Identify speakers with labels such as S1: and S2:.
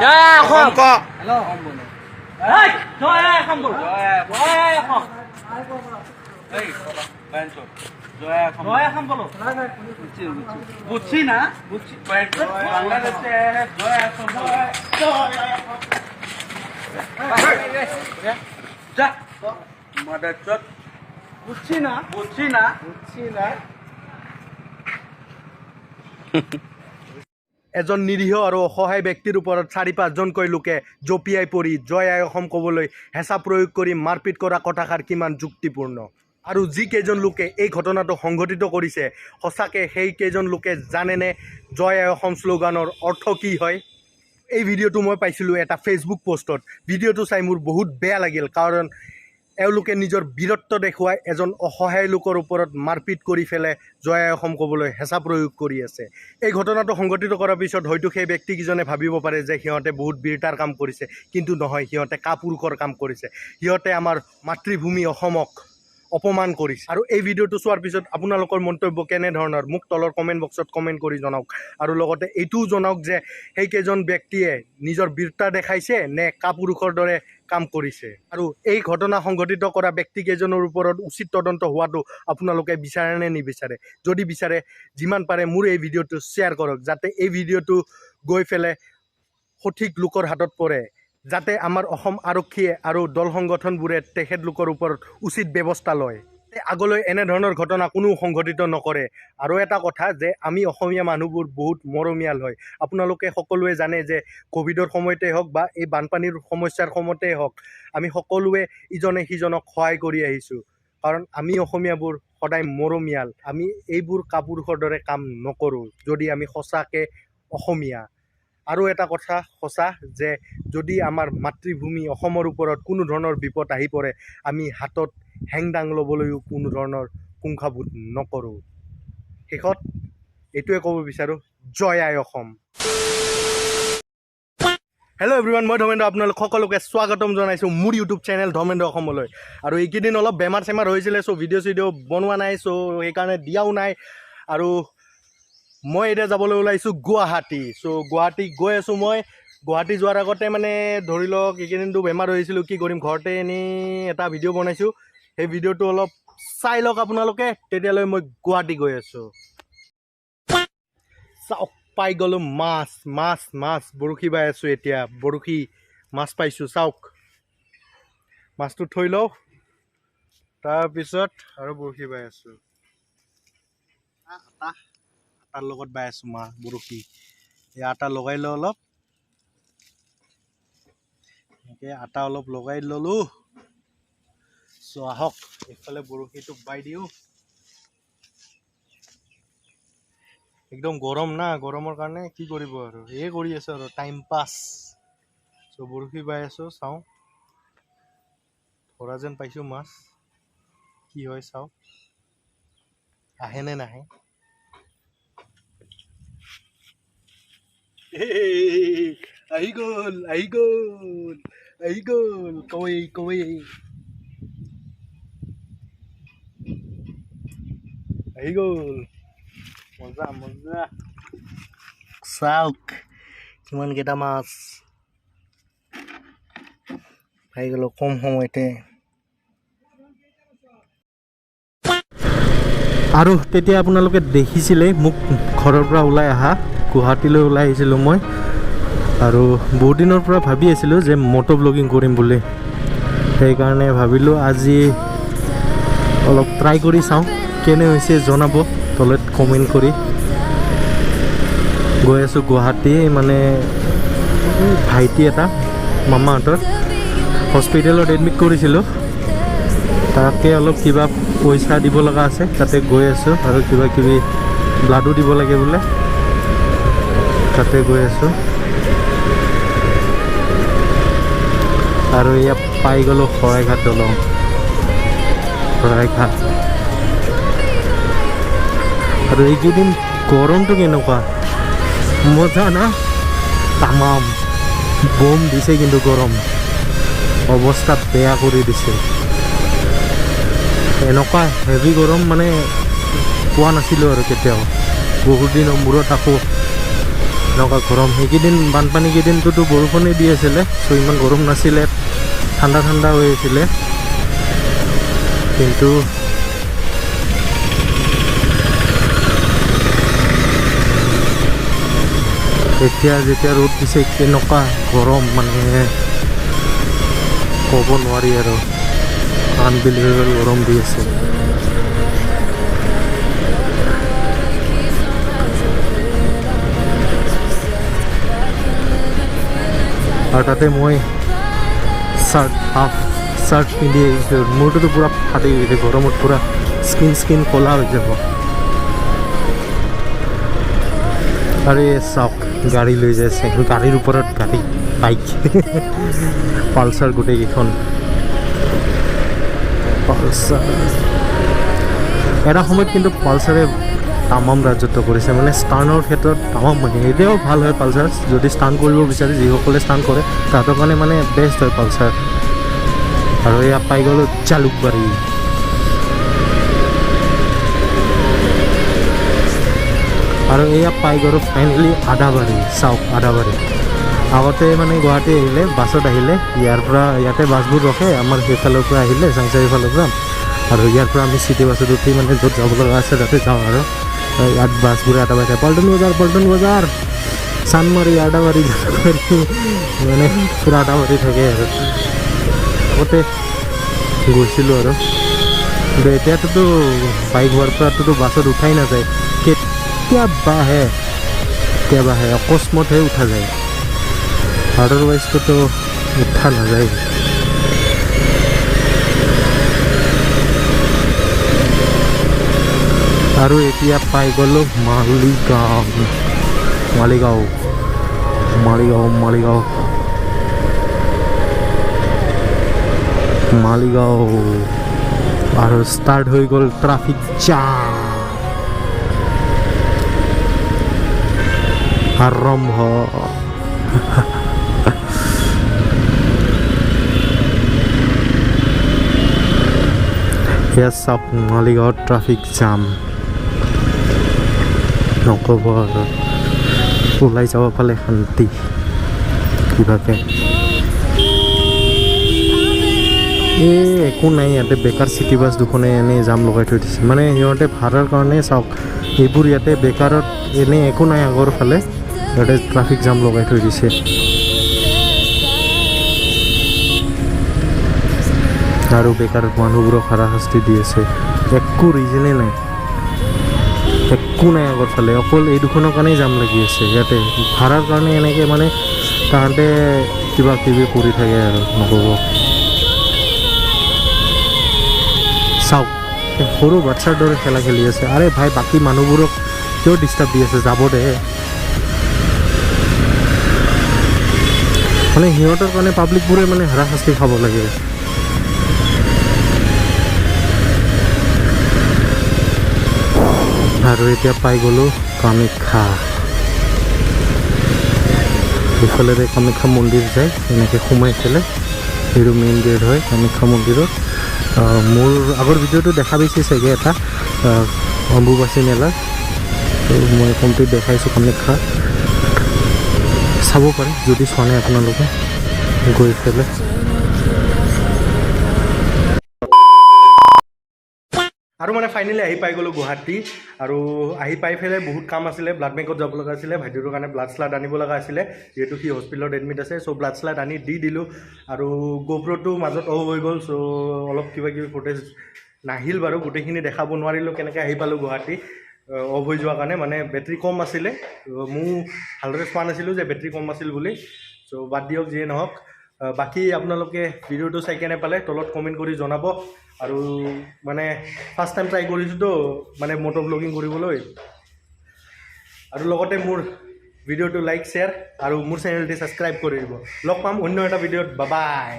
S1: জয় অসম।
S2: ক।
S1: জয় অসম বলো, জয় অসম, জয় অসম বলো। বুঝছি না, বুঝছি। বাংলাদেশে জয় অসম, যা মাদার চট। বুঝছি না, বুঝছি না, বুঝছি না।
S2: এজন নিৰীহ আৰু অসহায় ব্যক্তিৰ ওপৰত চাৰি পাঁচজনকৈ লোকে জঁপিয়াই পৰি জয় আই অসম ক'বলৈ হেঁচা প্ৰয়োগ কৰি মাৰপিট কৰা কথাষাৰ কিমান যুক্তিপূৰ্ণ? আৰু যিকেইজন লোকে এই ঘটনাটো সংঘটিত কৰিছে, সঁচাকৈ সেইকেইজন লোকে জানেনে জয় আই অসম শ্লোগানৰ অৰ্থ কি হয়? এই ভিডিঅ'টো মই পাইছিলোঁ এটা ফেচবুক পষ্টত। ভিডিঅ'টো চাই মোৰ বহুত বেয়া লাগিল, কাৰণ এওঁলোকে নিজৰ বীৰত্ব দেখুৱাই এজন অসহায় লোকৰ ওপৰত মাৰপিট কৰি পেলাই জয় আই অসম ক'বলৈ হেঁচা প্ৰয়োগ কৰি আছে। এই ঘটনাটো সংঘটিত কৰাৰ পিছত হয়তো সেই ব্যক্তিকেইজনে ভাবিব পাৰে যে সিহঁতে বহুত বীৰতাৰ কাম কৰিছে, কিন্তু নহয়, সিহঁতে কাপুৰুষৰ কাম কৰিছে। সিহঁতে আমাৰ মাতৃভূমি অসমক অপমান কৰিছে। আৰু এই ভিডিঅ'টো চোৱাৰ পিছত আপোনালোকৰ মন্তব্য কেনেধৰণৰ, মোক তলৰ কমেণ্ট বক্সত কমেণ্ট কৰি জনাওক। আৰু লগতে এইটোও জনাওক যে সেইকেইজন ব্যক্তিয়ে নিজৰ বীৰতা দেখাইছে নে কাপুৰুষৰ দৰে কাম কৰিছে। আৰু এই ঘটনা সংঘটিত কৰা ব্যক্তিকেইজনৰ ওপৰত উচিত তদন্ত হোৱাটো আপোনালোকে বিচাৰে নে নিবিচাৰে? যদি বিচাৰে, যিমান পাৰে মোৰ এই ভিডিঅ'টো শ্বেয়াৰ কৰক, যাতে এই ভিডিঅ'টো গৈ পেলাই সঠিক লোকৰ হাতত পৰে, যাতে আমাৰ অসম আৰক্ষীয়ে আৰু দল সংগঠনবোৰে তেখেতলোকৰ ওপৰত উচিত ব্যৱস্থা লয়, আগলৈ এনেধৰণৰ ঘটনা কোনো সংঘটিত নকৰে। আৰু এটা কথা যে আমি অসমীয়া মানুহবোৰ বহুত মৰমীয়াল হয়। আপোনালোকে সকলোৱে জানে যে ক'ভিডৰ সময়তে হওক বা এই বানপানীৰ সমস্যাৰ সময়তে হওক, আমি সকলোৱে ইজনে সিজনক সহায় কৰি আহিছোঁ, কাৰণ আমি অসমীয়াবোৰ সদায় মৰমীয়াল। আমি এইবোৰ কাপুৰুষৰ দৰে কাম নকৰোঁ যদি আমি সঁচাকৈ অসমীয়া। আৰু এটা কথা সঁচা যে যদি আমাৰ মাতৃভূমি অসমৰ ওপৰত কোনো ধৰণৰ বিপদ আহি পৰে, আমি হাতত হেংদাং ল'বলৈও কোনো ধৰণৰ কুংখাবোধ নকৰোঁ। শেষত এইটোৱে ক'ব বিচাৰোঁ, জয় আই অসম। হেল্ল' এভৰিৱান, মই ধৰ্মেন্দ্ৰ, আপোনালোক সকলোকে স্বাগতম জনাইছোঁ মোৰ ইউটিউব চেনেল ধৰ্মেন্দ্ৰ অসমলৈ। আৰু এইকেইদিন অলপ বেমাৰ চেমাৰ হৈছিলে, চ' ভিডিঅ' চিডিঅ' বনোৱা নাই, চ' সেইকাৰণে দিয়াও নাই। আৰু মই এতিয়া যাবলৈ ওলাইছোঁ গুৱাহাটী। চ' গুৱাহাটী গৈ আছোঁ মই। গুৱাহাটী যোৱাৰ আগতে মানে ধৰি লওক এইকেইদিনটো বেমাৰ হৈছিলোঁ, কি কৰিম, ঘৰতে এনেই এটা ভিডিঅ' বনাইছোঁ, সেই ভিডিঅ'টো অলপ চাই লওক আপোনালোকে। তেতিয়ালৈ মই গুৱাহাটী গৈ আছোঁ। চাওক, পাই গ'লোঁ মাছ, মাছ, মাছ। বৰশী বাই আছোঁ এতিয়া, বৰশী মাছ পাইছোঁ। চাওক, মাছটো থৈ লওঁ, তাৰপিছত আৰু বৰশী বাই আছোঁ। আটা, আটাৰ লগত বাই আছোঁ মাছ বৰশী। এই আটা লগাই লওঁ অলপ, এনেকৈ আটা অলপ লগাই ল'লোঁ। চ' আহক, এইফালে বৰশীটো বাই দিওঁ। একদম গৰম না, গৰমৰ কাৰণে কি কৰিব আৰু, এই কৰি আছোঁ আৰু টাইম পাছ। চ' বৰশী বাই আছোঁ, চাওঁ ধৰা যেন পাইছোঁ মাছ, কি হয় চাওঁ, আহে নে নাহে। আহি গ'ল, আহি গ'ল, আহি গ'ল, কৱৈ কৱৈ আহি গ'ল। মজা মজা। চাওক কিমানকেইটা মাছ পাই গ'লো কম সময়তে। আৰু তেতিয়া আপোনালোকে দেখিছিলে মোক ঘৰৰ পৰা ওলাই অহা, গুৱাহাটীলৈ ওলাই আহিছিলোঁ মই। আৰু বহুত দিনৰ পৰা ভাবি আছিলোঁ যে মটো ব্লগিং কৰিম বুলি, সেইকাৰণে ভাবিলোঁ আজি অলপ ট্ৰাই কৰি চাওঁ কেনে হৈছে, জনাব তলত কমেণ্ট কৰি। গৈ আছোঁ গুৱাহাটী, মানে ভাইটি এটা মামাহঁতৰ হস্পিটেলত এডমিট কৰিছিলোঁ, তাকে অলপ কিবা পইচা দিব লগা আছে, তাতে গৈ আছোঁ। আৰু কিবা কিবি ব্লাডো দিব লাগে বোলে, তাতে গৈ আছোঁ। আৰু ইয়াত পাই গ'লোঁ শৰাইঘাট দলং, শৰাইঘাট। আৰু এইকেইদিন গৰমটো কেনেকুৱা মজা না, তামাম বম দিছে, কিন্তু গৰম অৱস্থা বেয়া কৰি দিছে। এনেকুৱা হেভি গৰম মানে পোৱা নাছিলোঁ আৰু কেতিয়াও, বহুত দিনৰ মূৰত আকৌ
S3: এনেকুৱা গৰম। সেইকেইদিন বানপানী কেইদিনটোতো বৰষুণেই দি আছিলে, চ' ইমান গৰম নাছিলে, ঠাণ্ডা ঠাণ্ডা হৈ আছিলে। কিন্তু এতিয়া যেতিয়া ৰ'দ দিছে কেনেকুৱা গৰম, মানে ক'ব নোৱাৰি আৰু, আনবিলিভেবল গৰম দি আছে। আৰু তাতে মই চাৰ্ট, হাফ চাৰ্ট পিন্ধি আহিছোঁ, মোৰটোতো পূৰা ফাটি গৈছে গৰমত, পূৰা স্কিন স্কিন ক'লা হৈ যাব। আৰু এই চাওক গাড়ী লৈ যাইছে, গাড়ীৰ ওপৰত গাড়ী, বাইক, পালচাৰ গোটেইকেইখন পালচাৰ। এটা সময়ত কিন্তু পালচাৰে তামাম ৰাজত্ব কৰিছে, মানে ষ্টাৰ্ণৰ ক্ষেত্ৰত তামাম, মানে এতিয়াও ভাল হয় পালচাৰ, যদি ষ্টাৰ্ণ কৰিব বিচাৰে যিসকলে ষ্টাৰ্ণ কৰে তাহাঁতৰ কাৰণে মানে বেষ্ট হয় পালচাৰ। আৰু এয়া পাই গ'লোঁ জালুকবাৰী। আৰু এয়া পাই গ'লোঁ ফাইনেলি আদাবাৰী। চাওক আদাবাৰী, আগতে মানে গুৱাহাটী আহিলে বাছত আহিলে ইয়াৰ পৰা, ইয়াতে বাছবোৰ ৰখে আমাৰ সেইফালৰ পৰা আহিলে চাংচাৰীৰ ফালৰ পৰা, আৰু ইয়াৰ পৰা আমি চিটি বাছত উঠি মানে য'ত যাব লগা আছে তাতে যাওঁ। আৰু ইয়াত বাছবোৰ আদাবাৰী থাকে, পল্টন বজাৰ, পল্টন বজাৰ, চানমাৰী, আদাবাৰী, জালুকবাৰী, মানে পূৰা আদাবাৰী থাকে। আৰু আগতে গৈছিলোঁ আৰু, কিন্তু এতিয়াতোতো বাইক হোৱাৰ পৰাটোতো বাছত উঠাই নাযায়, কেতিয়াবাহে কেতিয়াবাহে অকস্মাতহে উঠা যায়, আদাৰৱাইজটোতো উঠা নাযায়। আৰু এতিয়া পাই গ'লোঁ মালিগাঁও, মালিগাঁও, মালিগাঁও, মালিগাঁও, মালিগাঁও। আৰু ষ্টাৰ্ট হৈ গ'ল ট্ৰাফিক জাম আৰম্ভ। এয়া চাওক মালিগাঁৱত ট্ৰাফিক জাম, নক'ব আৰু, ওলাই যাব পালে শান্তি কিবাকে। এই একো নাই ইয়াতে, বেকাৰ চিটি বাছ দুখনে এনেই জাম লগাই থৈ দিছে, মানে সিহঁতে ভাড়াৰ কাৰণে। চাওক এইবোৰ ইয়াতে বেকাৰত এনেই একো নাই, আগৰ ফালে সিহঁতে ট্ৰাফিক জাম লগাই থৈ দিছে। আৰু বেকাৰ মানুহবোৰক হাৰাশাস্তি দি আছে, একো ৰিজনেই নাই, একো নাই আগৰ ফালে, অকল এই দুখনৰ কাৰণেই জাম লাগি আছে ইয়াতে। ভাড়াৰ কাৰণে এনেকৈ মানে তাহাঁতে কিবা কিবি কৰি থাকে আৰু, নক'ব। চাওক সৰু বাচ্ছাৰ দৰে খেলা খেলি আছে। আৰে ভাই, বাকী মানুহবোৰক কিয় ডিষ্টাৰ্ব দি আছে, যাব দে। মানে সিহঁতৰ কাৰণে পাব্লিকবোৰে মানে হাৰাশাস্তি খাব লাগে। আৰু এতিয়া পাই গ'লোঁ কামাখ্যা। এইফালেৰে কামাখ্যা মন্দিৰ যায়, এনেকৈ সোমাই পেলাই এইটো মেইন গেট হয় কামাখ্যা মন্দিৰত। মোৰ আগৰ ভিডিঅ'টো দেখা পাইছে চাগে এটা, অম্বুবাচী মেলাৰ, মই কমপ্লিট দেখাইছোঁ কামাখ্যা, চাব পাৰে যদি চোৱা নাই আপোনালোকে গৈ পেলাই।
S2: আৰু মানে ফাইনেলি আহি পাই গ'লোঁ গুৱাহাটী। আৰু আহি পাই পেলাই বহুত কাম আছিলে, ব্লাড বেংকত যাব লগা আছিলে, ভাইটিটোৰ কাৰণে ব্লাড শ্লাড আনিব লগা আছিলে, যিহেতু সি হস্পিটেলত এডমিট আছে। চ' ব্লাড শ্লাড আনি দি দিলোঁ। আৰু গোপ্ৰ'টো মাজত অফ হৈ গ'ল, চ' অলপ কিবা কিবি ফুটেজ নাহিল বাৰু, গোটেইখিনি দেখাব নোৱাৰিলোঁ কেনেকৈ আহি পালোঁ গুৱাহাটী। অফ হৈ যোৱাৰ কাৰণে মানে বেটেৰী কম আছিলে, মোৰ ভালদৰে চোৱা নাছিলোঁ যে বেটেৰী কম আছিল বুলি। চ' বাদ দিয়ক, যিয়ে নহওক। বাকী আপোনালোকে ভিডিঅ'টো চাই কেনে পালে তলত কমেণ্ট কৰি জনাব। আৰু মানে ফাৰ্ষ্ট টাইম ট্ৰাই কৰিছোঁতো মানে মটৰ ব্লগিং কৰিবলৈ। আৰু লগতে মোৰ ভিডিঅ'টো লাইক, শ্বেয়াৰ আৰু মোৰ চেনেলটি ছাবস্ক্ৰাইব কৰি দিব। লগ পাম অন্য এটা ভিডিঅ'ত। Bye bye.